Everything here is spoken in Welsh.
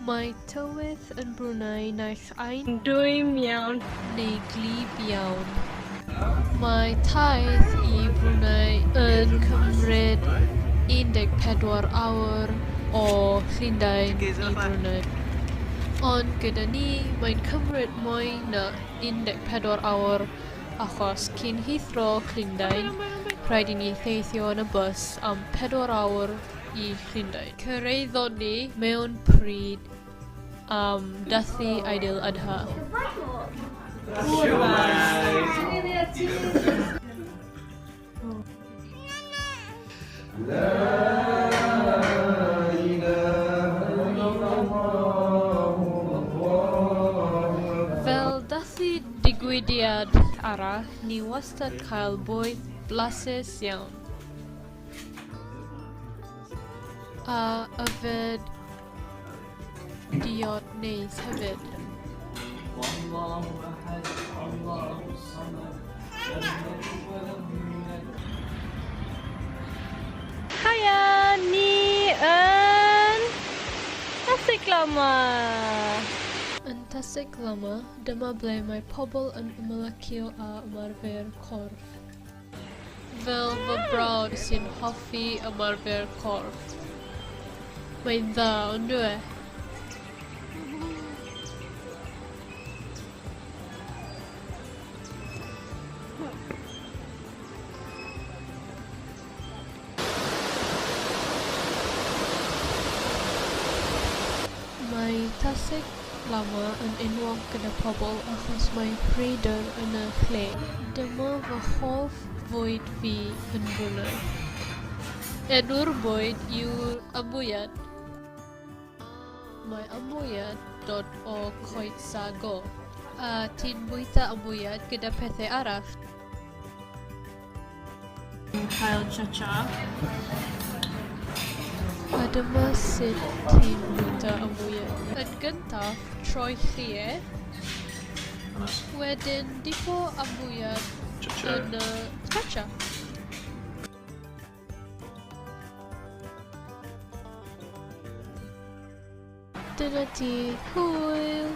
Mae tywydd yn Brunei naill ai'n Dwym iawn. Neu gwlyb iawn. Mae taith i Brunei yn cymryd 14 awr o Llundain i Brunei. Ond gyda ni, mae'n cymryd mwy na 14 awr achos cyn Heathrow Llundain, rhaid i ni theithio yn y bws am 4 awr i Llundain. Cyrhaeddon ni mewn pryd am dathlu Eid al-Adha. Fel dathlu digwyddiad arall, ni wastad cael bwyd blasus iawn. A yfed diod neis hefyd. Haia, ni yn Tasik Lama. Yn Tasik Lama, dyma ble mae pobl yn ymlacio a ymarfer corff. Fel fy brawd sy'n hoffi ymarfer corff. Mae'n dda, on'd yw e? Mae Tasik Lama yn enwog gyda pobl achos mae rhaeadr yn y lle. Dyma fy hoff fwyd fi yn Brunei. Enw'r bwyd yw ambuyat. Mae ambuyat dod o coed sago, a ti'n bwyta ambuyat gyda pethau arall. Cael cha-cha. A dyma sut ti'n bwyta y mwyaf. Yn gyntaf, troi llie. Wedyn dipo a mwyaf yn y cha-cha. Dyna ti, hwyl!